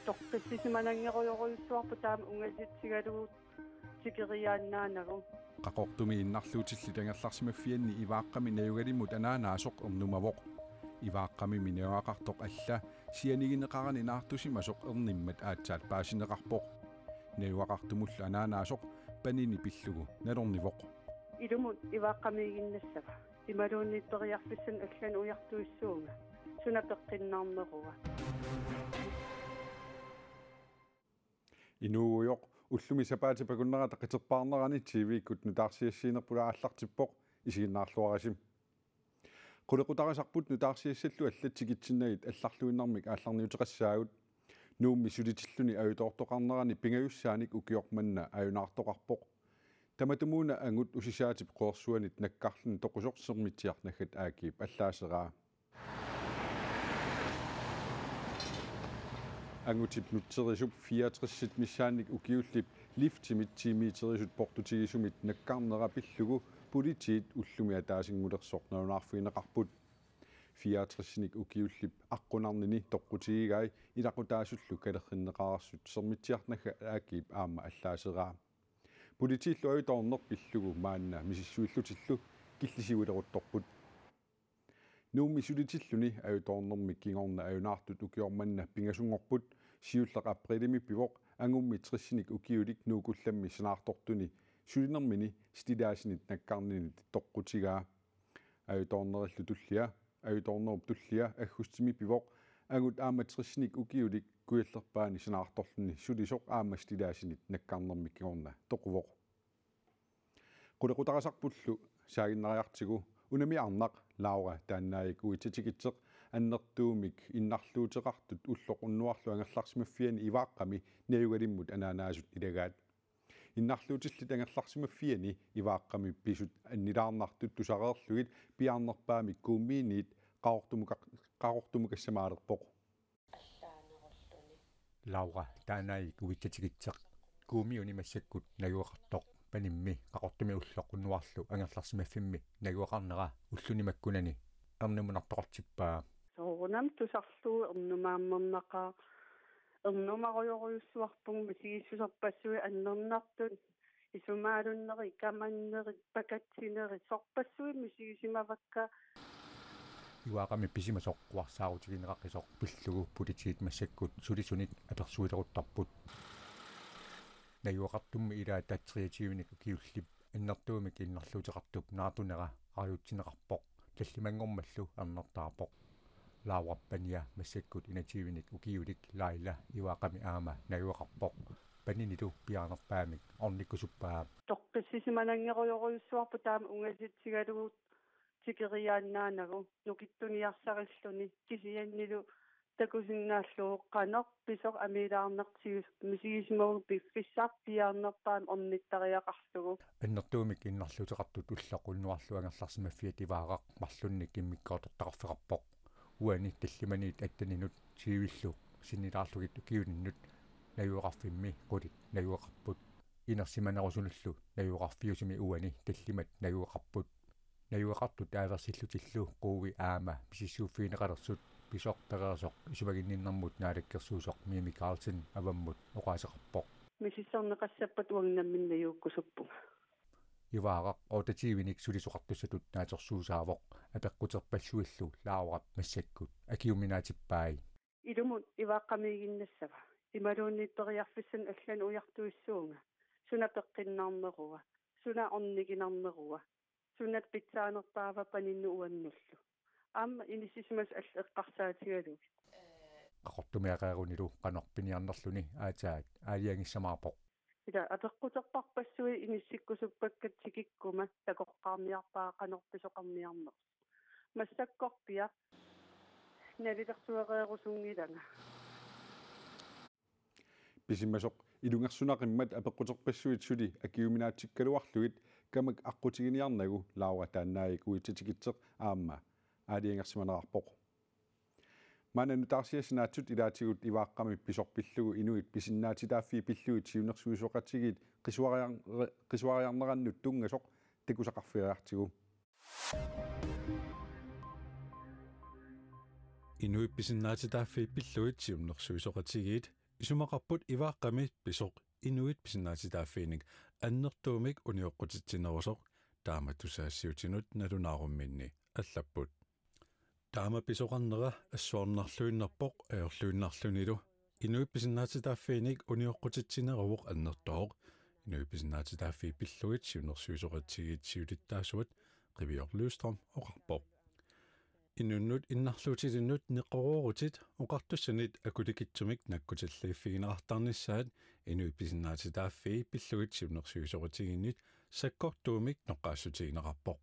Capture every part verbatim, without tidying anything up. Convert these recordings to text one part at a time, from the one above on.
Toqqissisimananngerujorujussuarput taama ungasitsigalugu tikeriaannaanagu. Qaqortumi innarluutillit angerlarsimaffianni Ivaaqqami najugalimmut anaanaasoq ernumavoq. Ivaaqqamimi najugaqartoq alla sianigineqarani naartusimasoq ernimmat aatsaat paasineqarpoq. Najugaqartumullu anaanaasoq panini pillugu nalornivoq. Ilumut Ivaaqqamiiginnassava. Imaluunniit periarfissanik allanik ujartuissuunga. Suna peqqinnarnerua. Inuugujoq ullumi sapaatip akunnerata qiterpaarnerani T V-kkut nutaarsiassiinerput aallartippoq, isiginnaarluarisi. Qulequtarisarput nutaarsiassallu allat tikitsinnagit allarluinnarmik aallarniuteqassaagut. Nuummi sulitilluni ajutoortoqarnerani pingajussaanik ukioq manna ajunaartoqarpoq. Tamatumuuna angut Usisaatip qeqersuanit nakkarluni toqusoq Sermitsiaq naggat A G-p allaaseraa. Angutip nutserisup fireogtresit missaannik ukiullip liftimit ti meterisut portutigisumit nakkarnera pillugu politiit ullumi ataasinngulersoq nalunaarfigineqarput. Fireogtresinik ukiullip aqqunarnini toqqutigigai ilaqutaasullu kalerrinneqareersut Sermitsiaq naggat A G-p aamma allaaseraa. Politiillu ajutoorneq pillugu maanna misissuillutillu killisiuileruttorput. Nuummi sulitilluni ajutoornermi kingorna ajunaartut ukioq manna pingasunngorput, siulleq aprilimi pivoq, angummi tresinik ukiulik Nuup Kullammi sanaartortuni sulinermini stilladsinit nakkarninit toqqutigaa. Ajutoornerillu tullia, ajutoornerup tullia aggustimi pivoq, angut aamma tresinik ukiulik Kujallerpaani sanaartorluni sulisoq aamma stilladsinit nakkarnermi kingorna toquvoq. Qulequtarisarpullu saaginnariartigu unami arnaq Laura Taannaavik Uitsatikitseq annertuumik innarluuteqartut ulloq unnuarlu angerlarsimaffiani Ivaaqqami najugalimmut anaanaasut ilagaat. Innarluutillit angerlarsimaffiani Ivaaqqami pisut annilaarnartut tusareerlugit piaarnerpaamik Kuummiiniit qaqortumuka-, qaqortumukassamaalerpoq. Allaanerulluni. Laura Taannaavik Uitsatikitseq Kuummiuni massakkut najugaqartoq Panimmi Qaqortumi ulloq unnuarlu angerlarsimaffimmi najugaqarnera ulluni makkunani ernumunartoqartippaa. Soorunami tusarlugu ernumaammernaqa ernumarujorujussuarpunga misigissuserpassuit annernartut isumaalunnerit, kamannerit, pakatsinerit, sorpassuit misigisimavakka. Ivaaqqami pisimasoq quarsaarutigineqaqisoq pillugu politiit massakkut sulisunik apersuileruttorput. Najugaqartummi ilaata treogtyvenik ukiullip annertuumik innarluuteqartup naartunera arajutsineqarpoq, tallimanngormallu ernertaarpoq. Laurap pania massakkut enogtyvenik ukiulik Laila Ivaaqqami aamma najugaqarpoq. Paninilu piaarnerpaamik ornikkusuppaa. Toqqissisimananngerujorujussuarput taama ungasitsigalugu tikeriaannaanagu nukittuniarsarilluni, kisiannili takusinnaallugu qanoq pisoq amiilaarnertigisoq misigisimavunga piffissaq piaarnerpaamik ornittariaqarlugu. Annertuumik innarluuteqartut ulloq unnuarlu angerlarsimaffiat Ivaaraq marlunnik immikkoortortaqarfeqarpoq. Uani tallimaniit attaninut tyvillu sinnilaarlugit ukiuninnut najugaqarfimmi qulit najugaqarput. Inersimanerusunullu najugaqarfiusumi uani tallimat najugaqarput. Najugaqartut aaversillutillu quui aamma misissuiffigineqalersut pisoq pereersoq isumaginninnermut naalakkersuisoq Mimi Karlsen avammut oqaaseqarpoq. Misissorneqassappat uanga nammineq najugukkusuppunga. Ivaaraq otteogtyvenik sulisoqartussatut naatsorsuusaavoq, apeqquterpassuillu Laurap massakkut akiuminaatippai. Ilumut Ivaaqqamiiginnassava? Imaluunniit periarfissanik allanik ujartuissuunga? Suna peqqinnarnerua? Suna orniginarnerua? Suna pitsaanerpaava paninnut uannullu? Aamma inissisimasut allat eqqarsaatigalugit. Qaqortumiaqarunilu qanoq piniarnerluni aatsaat aalajangissamaarpoq. Ila apeqquterpassuit inissikkusuppakka tikikkuma takoqqaarniarpara qanoq pisoqarniarnersoq. Massakkorpiaq nalilersuereerusunngilanga. Pisimasoq ilungersunaqimmat apeqquterpassuit suli akiuminaatsikkaluarlugit kamak aqqutiginiarnagu Laura Taannaavik Uitsatikitseq aamma aalajangersimanerarpoq. Maanna nutaarsiassat naatsut ilaatigut Ivaaqqami pisoq pillugu inuit pisinnaatitaaffii pillugit siunnersuisoqatigiit qisuariar-, qisuariarnerannut tunngasoq takusaqarfigeriartigu. Inuit pisinnaatitaaffii pillugit siunnersuisoqatigiit Isumaqarput Ivaaqqami pisoq inuit pisinnaatitaaffiinik annertuumik unioqqutitsinerusoq, taama tusagassiuutinut nalunaarumminni allapput. Taama pisoqarnera assuarnarluinnarpoq ajorluinnarlunilu. Inuit pisinnaatitaaffiinik unioqqutitsineruvoq annertooq, inuit pisinnaatitaaffii pillugit siunnersuisoqatigiit siulittaasuat Qiviorluustrøm oqarpoq. Inunnut innarluutilinnut neqeroorutit oqartussanit akulikitsumik nakkutilliiffigineqartarnissaat inuit pisinnaatitaaffii pillugit siunnersuisoqatigiinnit sakkortuumik noqqaassutigineqarpoq.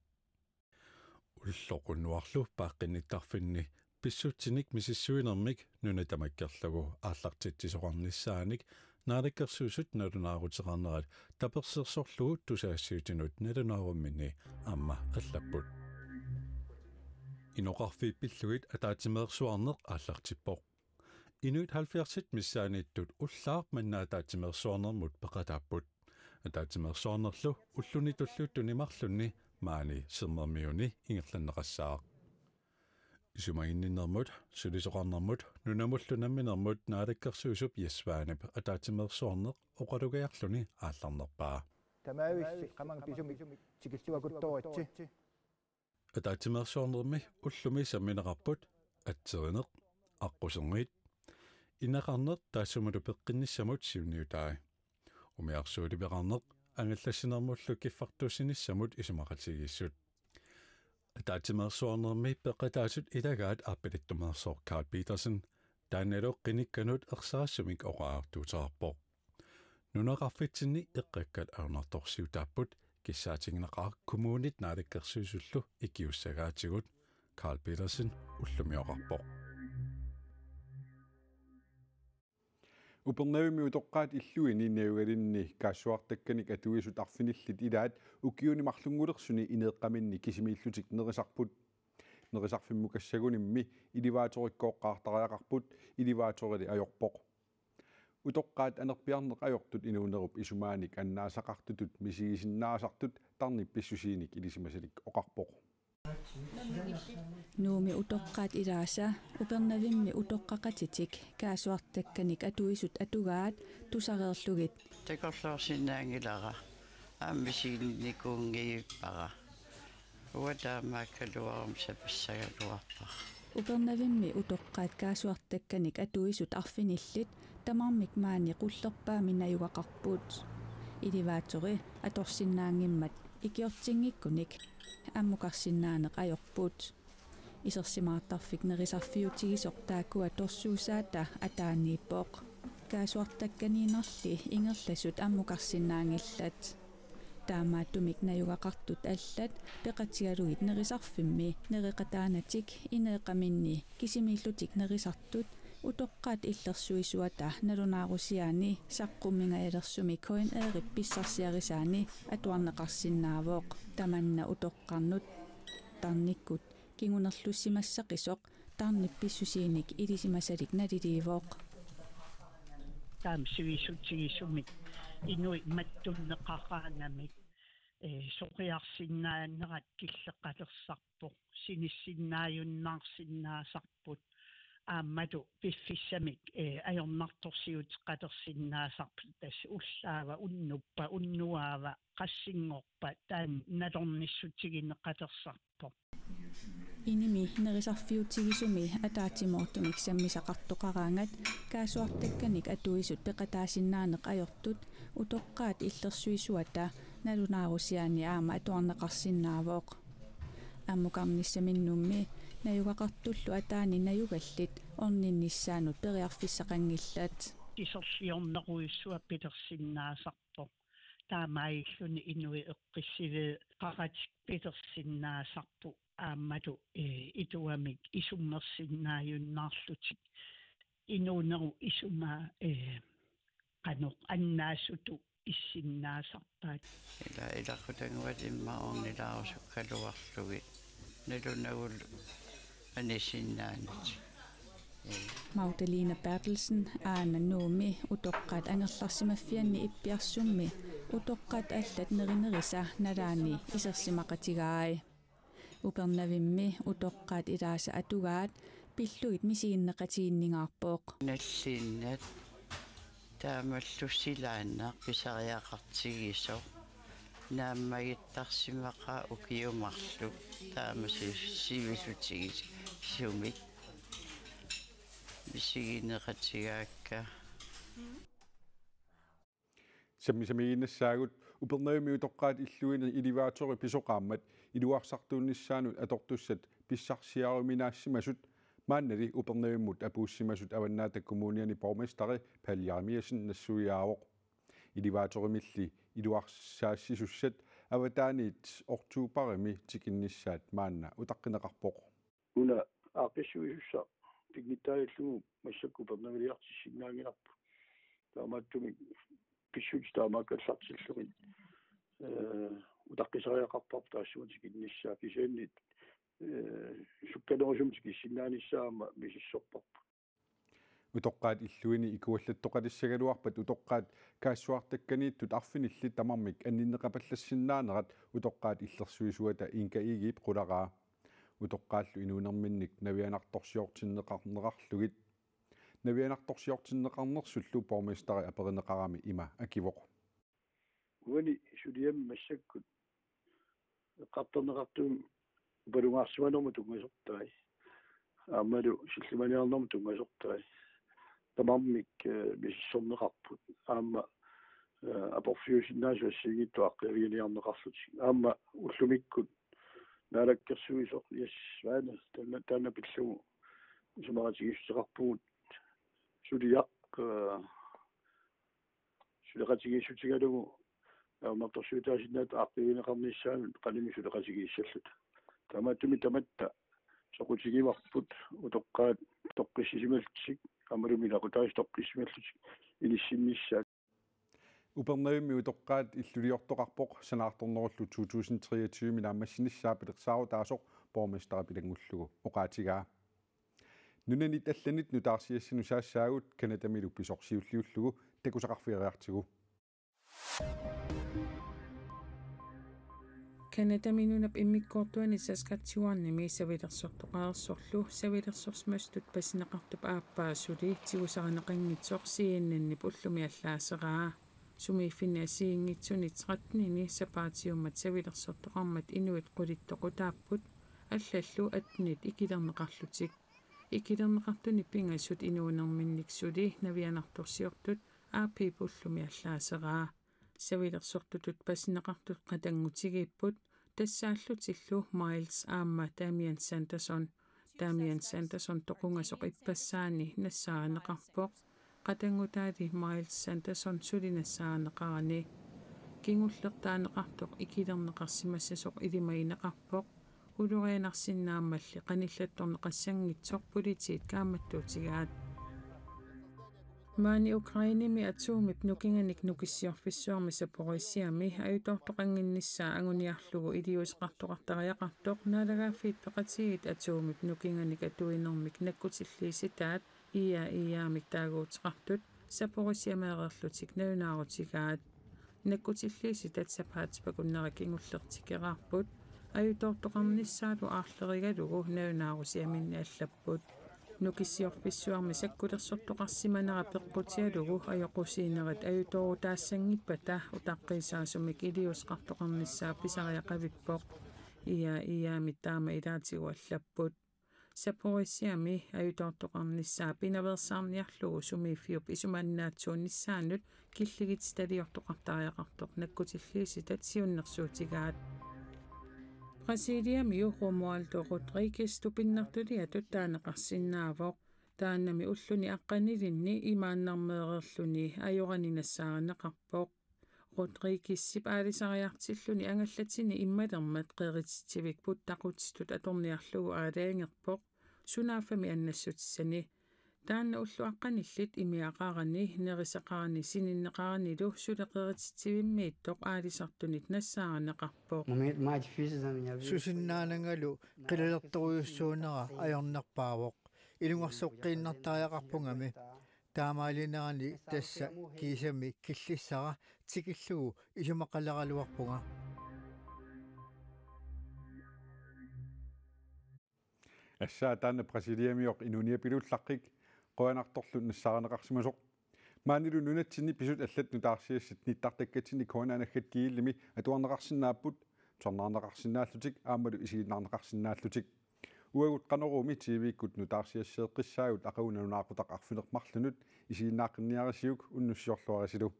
Ulloq unnuarlu paaqqinnittarfinni pissutsinik misissuinermik nuna tamakkerlugu aallartitsisoqarnissaanik Naalakkersuisut nalunaaruteqarnerat tapersersorlugu tusagassiuutinut nalunaarumminni aamma allapput. Inoqarfiit pillugit ataatsimeersuarneq aallartippoq. Inuit halvfjerdsit missaanniittut ullaaq manna ataatsimeersuarnermut peqataapput. Ataatsimeersuarnerlu ulluni tulliuttuni marlunni maani Sermermiuni ingerlanneqassaaq. Isumaginninnermut, sulisoqarnermut nunamullu namminermut Naalakkersuisup Jess Svanep ataatsimeersuarneq oqalugiarluni aallarnerpaa. Tamaavissi qamang pisumik tikilluakuttooritsi. Ataatsimeersuarnermi ullumi sammineqarput atserineq, aqquserngit, ineqarneq taassumalu peqqinnissamut siunniutai. Umiarsualiveqarneq angallassinermullu kiffartuussinissamut isumaqatigiissut. Ataatsimeersuarnermi peqataasut ilagaat aappaluttumeersoq Karl Petersen taannalu qinikkanut ersarissumik oqariartuuteqarpoq. Nunaqarfitsinni eqqakkat ajornartorsiutaapput, kissaatigineqaaq kommunit Naalakkersuisullu ikiussagaatigut, Karl Petersen ullumi oqarpoq. Upernavimmi utoqqaat illuini najugalinni kaassuartakkanik atuisut arfinillit ilaat ukiuni marlunngulersuni ineeqqaminni kisimiillutik nerisarput. Nerisarfimmukassagunimmi elevatorikkooqqaartariaqarput, elevatorili ajorpoq. Utoqqaat anerpiarneq ajortut inuunerup isumaanik annaasaqartutut misigisinnaasartut tarnip pissusiinik ilisimasalik oqarpoq. Nuummi utoqqaat ilaasa Upernavimmi utoqqaqatitik kaassuartakkanik atuisut atugaat tusareerlugit. Takorloorsinnaanngilara, aamma misiginnikuunngivippara. Uanga taamaakkaluaruma sapassagaluarpara. Upernavimmi utoqqaat kaassuartakkanik atuisut arfinillit tamarmik maani qullerpaami najugaqarput. Elevatori atorsinnaanngimmat ikiortinngikkunik ammukarsinnaaneq ajorput. Isersimaartarfik nerisarfiutigisoq taakkua torsuusaata ataaniippoq. Kaassuartakkaniinnarli ingerlasut ammukarsinnaanngillat. Taamaattumik najugaqartut allat peqatigalugit nerisarfimmi nereqataanatik ineeqqaminni kisimiillutik nerisartut utoqqaat illersuisuata nalunaarusiaani saqqummiingajalersumi K N R-ip pissarsiarisaani atuarneqarsinnaavoq. Tamanna utoqqarnut tarnikkut kingunerlussimassaqisoq tarnip pissusiinik ilisimasalik naliliivoq. Taama sivisutigisumik inuit mattunneqaraangamik, ee, soqiarsinnaanerat killeqalersarpoq, sinissinnaajunnaarsinnaasarput, aammalu piffissamik, ee, ajornartorsiuteqalersinnaasarput, tassa ullaava, unnuppa, unnuaava, qassinngorpa, taanna nalornissutigineqalersarpoq. Inimi nerisarfiutigisumi ataatsimoortumik sammisaqartoqaraangat kaassuartakkanik atuisut peqataasinnaaneq ajortut utoqqaat illersuisuata nalunaarusiaani aamma atuarneqarsinnaavoq. Ammukarnissaminnummi najugaqartullu ataani najugallit orninnissaannut periarfissaqanngillat. Iserliornerujussuaq pilersinnaasarpoq. Taamaalilluni inuit eqqissiveeqaratik pilersinnaasarput aammalu, ee, iluamik isummersinnaajunnaarlutik. Inuunerup isumaa, ee, qanoq annaasutut issinnaasarpaat. Ila, ilaqutanguat immaqa ornilaarusukkaluarlugit. Nalunagulu anisinnaanit. Magdalena Berthelsen aana Nuummi utoqqaat angerlarsimaffianni Ippiarsummi utoqqaat allat nerinerisa nalaani isersimaqatigai. Upernavimmi utoqqaat ilaasa atugaat pillugit misiginneqatiginningaarpoq. Nallinnat Taamallu silaannaq pisariaqartigisoq naammagittarsimaqaaq ukiut marluk taama si- sivisutigisumik misigineqatigaakka. Sammisamiiginnassaagut Upernavimmi utoqqaat illuini elevatorit pisoqaammat iluarsartuunnissaannut atortussat pissarsiaruminaassimasut maannali Upernavimmut apuussimasut Avannaata Kommuniani borgmesteri Palle Jeremiassen nassuiaavoq. Elevatorimilli iluarsaassisussat avataaniit oktoberimi tikinnissaat maanna utaqqineqarpoq. Una aaqqissuisussaq pinngitsaalillugu massakkut Upernaviliartissinnaanngilarput. Taamaattumik pissutsit taamaakkallartillugit ee utaqqisariaqarparput taassuma tikinnissaa, kisianni ee sukkanerusumik tikissinnaanissaa aamma misissorparput. Utoqqaat illuini ikuallattoqalissagaluarpat utoqqaat kaassuartakkaniittut arfinillit tamarmik anninneqapallassinnaanerat utoqqaat illersuisuata Inga Egedep qularaa. Utoqqaallu inuunerminnik navianartorsiortinneqarneqarlugit. Navianartorsiortinneqarnersullu borgmesteri aperineqarami ima akivoq. Uani suliami massakkut eqqartorneqartumi upalungaarsimanermut tunngasortai aammalu sillimaniarnermut tunngasortai tamarmik ee misissorneqarput aamma ee aporfiusinnaasut assigiinngitsut aaqqiiviginiarneqarlutik aamma ullumikkut naalakkersuisoq Jess Svane taanna taanna pillugu isumaqatigiissuteqarpugut suliaq ee suleqatigiissutigalugu ajornartorsiutaasinnaasut aaqqiivigineqarnissaannut qanimut suleqatigiissalluta. Taamaattumik tamatta soqutigivarput utoqqaat toqqissisimallutik aammalumi ilaqutaasut toqqissisimallutik inissinnissaat. Upernavimmi utoqqaat illuliortoqarpoq sanaartornerullu to tusind treogtyve naammassinissaa pilersaarutaasoq borgmesteri pilanngullugu oqaatigaa. Nunanit allanit nutaarsiassanut saassaagut Canadamilu pisoq siulliullugu takusaqarfigiiartigu. Canadami nunap immikkoortuani Saskatchewanimi savilersortoqareersorlu savilersorsimasutut pasineqartup aappaa suli tigusarineqanngitsoq C N N-ip ullumi allaaseraa. Sumiiffinni assigiinngitsuni tretten-ini sapaatiummat savilersortoqarmat inuit qulit toqutaapput allallu attenit ikilerneqarlutik. Ikilerneqartuni pingasut inuunerminnik suli navianartorsiortut A P-p ullumi allaaseraa. Savilersortutut pasineqartut qatanngutigiipput tassaallutillu Miles aamma Damian Sanderson. Damian Sanderson toqungasoq ippassaani nassaarineqarpoq. Qatanngutaali Miles Sanderson suli nassaarineqarani. Kingulleq taaneqartoq ikilerneqarsimassasoq ilimagineqarpoq. Ulorianarsinnaammalli qanillattorneqassanngitsoq politiit kaammattuutigaat. Maani Ukrainemi atomip nukinganik Nukissiorfissuarmi Zaporizhzhiami ajutoortoqannginnissaa anguniarlugu iliuuseqartoqartariaqartoq Naalagaaffiit Peqatigiit atomip nukinganik atuinermik nakkutilliisitaat I A E A-mik taaguuteqartut Zaporizhzhiameereerlutik nalunaarutigaat. Nakkutilliisitat sapaatip akunnera kingulleq tikeraarput, ajutoortoqarnissaalu aarlerigalugu nalunaarusiaminni allapput. Nukissiorfissuarmi sakkulersortoqarsimanera peqqutigalugu ajoqusiinerit ajutoorutaassanngippata utaqqiisaasumik iliuuseqartoqarnissaa pisariaqavippoq. I A E A-mit taama ilaatigut allapput. Zaporizhzhiami ajutoortoqarnissaa pinaveersaarniarlugu sumiiffiup isumannaatsuunnissaanut killigititaliortoqartariaqartoq nakkutilliisitat siunnersuutigaat. Brasiliamiu Romualdo Rodriguez tupinnartuliatut taaneqarsinnaavoq. Taannami ulluni aqqanilinni imaannarmeereerluni ajorani nassaarineqarpoq. Rodriguezip aalisariartilluni angallatini immalermat qerititsivik puttaqutitut atorniarlugu aalajangerpoq sunaaffami annassutissani. Taanna ullut aqqanillit imiaqarani nerisaqarani sininneqaranilu suli qerititsivimmiittoq aalisartunit nassaarineqarpoq. Susinnaanangalu qilalertorujussuunera ajornerpaavoq. Ilungersoqqiinnartariaqarpungami. Taamaalinerani tassa kiisami killissara tikillugu isumaqaleraluarpunga. Assaa taanna Brasiliamioq inuuniapilullaqqik qujanartorlu nassaarineqarsimasoq. Maanilu nunatsinni pisut allat nutaarsiassat nittartakkatsinni K N R-naggat gl-imi atuarneqarsinnaapput, tusarnaarneqarsinnaallutik aammalu isiginnaarneqarsinnaallutik. Uagut Qanoruumi T V-kkut nutaarsiasseeqqissaagut aqagu nalunaaqutaq arfineq-marlunut, isiginnaaqqinniarisiuk, unnussiorluarisilu.